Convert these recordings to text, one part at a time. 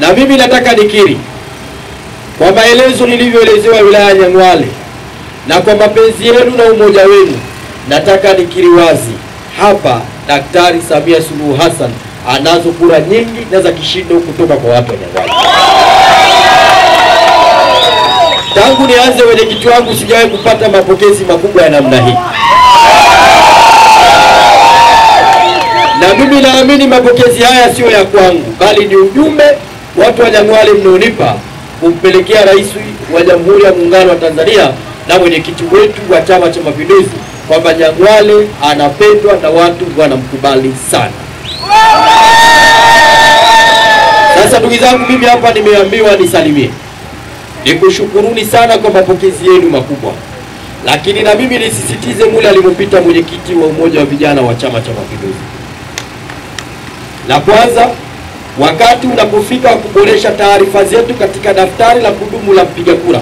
Na mimi nataka nikiri kwa maelezo nilivyoelezewa wilaya ya Nyang'hwale na kwa mapenzi yenu na umoja wenu, nataka nikiri wazi hapa, Daktari Samia Suluhu Hassan anazo kura nyingi na za kishindo kutoka kwa watu wa Nyang'hwale. Tangu nianze wenyekiti wangu sijawahi kupata mapokezi makubwa ya namna hii. Na mimi naamini mapokezi haya sio ya kwangu, bali ni ujumbe watu wa Nyang'hwale mnaonipa kumpelekea Rais wa Jamhuri ya Muungano wa Tanzania na mwenyekiti wetu wa Chama cha Mapinduzi kwamba Nyang'hwale anapendwa na watu wanamkubali sana. Sasa ndugu zangu, mimi hapa nimeambiwa nisalimie, nikushukuruni sana kwa mapokezi yenu makubwa. Lakini na mimi nisisitize mule alipopita mwenyekiti wa Umoja wa Vijana wa Chama cha Mapinduzi. La kwanza, wakati unapofika kuboresha taarifa zetu katika daftari la kudumu la mpiga kura,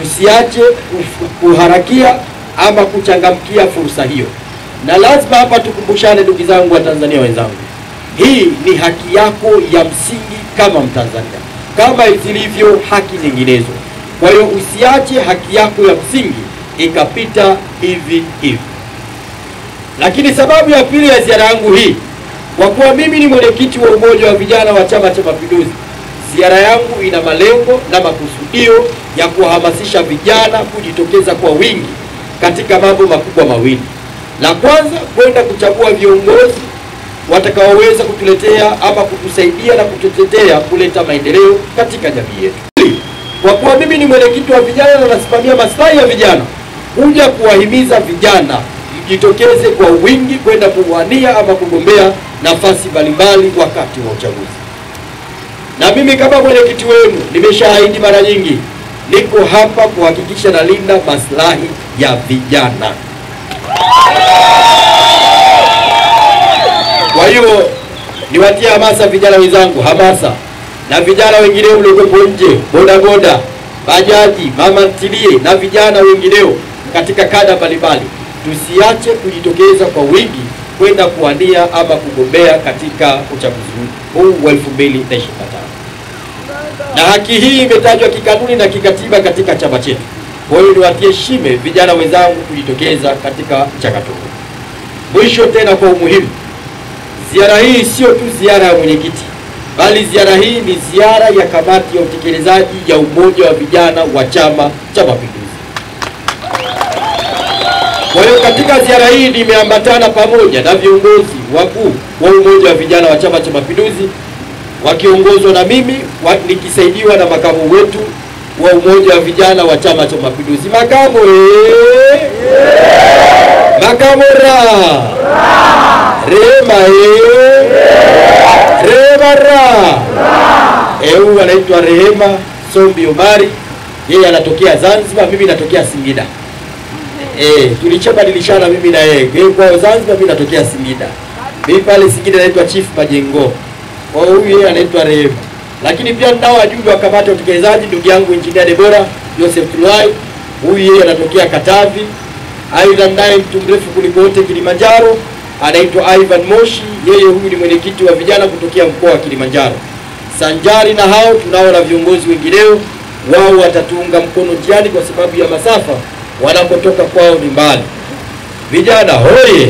tusiache kuharakia ama kuchangamkia fursa hiyo. Na lazima hapa tukumbushane ndugu zangu wa Tanzania wenzangu, hii ni haki yako ya msingi kama Mtanzania, kama zilivyo haki nyinginezo. Kwa hiyo usiache haki yako ya msingi ikapita hivi hivi. Lakini sababu ya pili ya ziara yangu hii, kwa kuwa mimi ni mwenyekiti wa Umoja wa Vijana wa Chama cha Mapinduzi, ziara yangu ina malengo na makusudio ya kuhamasisha vijana kujitokeza kwa wingi katika mambo makubwa mawili. La kwanza, kwenda kuchagua viongozi watakaoweza kutuletea ama kutusaidia na kututetea kuleta maendeleo katika jamii yetu. Kwa kuwa mimi ni mwenyekiti wa vijana na nasimamia maslahi ya vijana, kuja kuwahimiza vijana mjitokeze kwa wingi kwenda kuwania ama kugombea nafasi mbalimbali wakati wa uchaguzi. Na mimi kama mwenyekiti wenu nimeshaahidi mara nyingi, niko hapa kuhakikisha nalinda maslahi ya vijana. Kwa hiyo niwatie hamasa vijana wenzangu, hamasa na vijana wengineo mliokuwepo nje, bodaboda, bajaji, mama ntilie na vijana wengineo katika kada mbalimbali, tusiache kujitokeza kwa wingi kwenda kuwania ama kugombea katika uchaguzi huu wa 2025. Na haki hii imetajwa kikanuni na kikatiba katika chama chetu. Kwa hiyo niwatie shime vijana wenzangu kujitokeza katika mchakato huu. Mwisho tena kwa umuhimu, ziara hii sio tu ziara ya mwenyekiti, bali ziara hii ni ziara ya kamati ya utekelezaji ya Umoja wa Vijana wa Chama cha Mapinduzi. Kwa hiyo katika ziara hii nimeambatana pamoja na viongozi wakuu wa Umoja wa Vijana wa Chama cha Mapinduzi wakiongozwa na mimi, nikisaidiwa na makamu wetu wa Umoja wa Vijana wa Chama cha Mapinduzi. Makamu makamu ra rema rema ra. Huyu anaitwa Rehema Sombi Omari, yeye anatokea Zanzibar, mimi natokea Singida. Tulichabadilishana mimi na yeye. Yeye kwa Zanzibar, mimi natokea Singida. Mimi pale Singida naitwa Chief Majengo. Kwa huyu yeye anaitwa Rehema. Lakini pia ninao wajumbe wa kamati ya utekelezaji, ndugu yangu Engineer Debora Joseph Tulai, huyu yeye anatokea Katavi. Aidha naye mtu mrefu kuliko wote Kilimanjaro, anaitwa Ivan Moshi, yeye huyu ni mwenyekiti wa vijana kutokea mkoa wa Kilimanjaro. Sanjari na hao tunao na viongozi wengineo, wao watatuunga mkono njiani kwa sababu ya masafa wanapotoka kwao ni mbali. Vijana hoye!